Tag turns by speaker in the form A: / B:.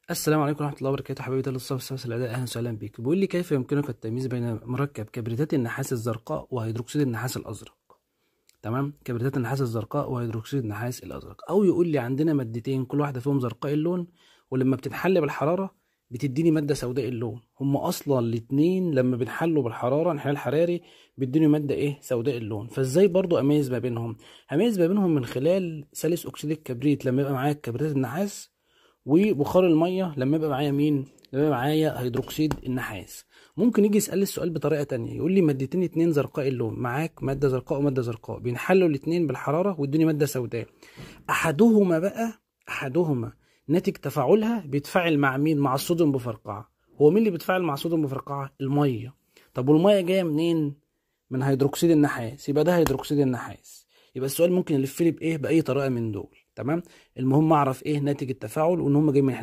A: السلام عليكم ورحمة الله وبركاته حبايبي طلاب الصف السادس الإعدادي، أهلا وسهلا بيك. بيقول لي كيف يمكنك التمييز بين مركب كبريتات النحاس الزرقاء وهيدروكسيد النحاس الأزرق؟ تمام، كبريتات النحاس الزرقاء وهيدروكسيد النحاس الأزرق. أو يقول لي عندنا مادتين كل واحدة فيهم زرقاء اللون، ولما بتتحل بالحرارة بتديني مادة سوداء اللون. هما أصلا الاتنين لما بنحلوا بالحرارة انحلال حراري بيديني مادة إيه؟ سوداء اللون. فإزاي برضو أميز ما بينهم؟ هميز ما بينهم من خلال ثالث أكسيد الكبريت لما يبقى معايا كبريتات النحاس، وبخار المية لما يبقى معايا مين؟ لما يبقى معايا هيدروكسيد النحاس. ممكن يجي يسأل السؤال بطريقة تانية، يقول لي مادتين اتنين زرقاء اللون، معاك مادة زرقاء ومادة زرقاء، بينحلوا الاتنين بالحرارة ويدوني مادة سوداء. احدهما بقى، احدهما ناتج تفاعلها بيتفاعل مع مين؟ مع الصوديوم بفرقعه. هو مين اللي بيتفاعل مع الصوديوم بفرقعه؟ المية. طب والمية جاية منين؟ من هيدروكسيد النحاس، يبقى ده هيدروكسيد النحاس. يبقى السؤال ممكن يلف لي بايه؟ باي طريقه من دول. تمام، المهم اعرف ايه ناتج التفاعل وان هم جايين من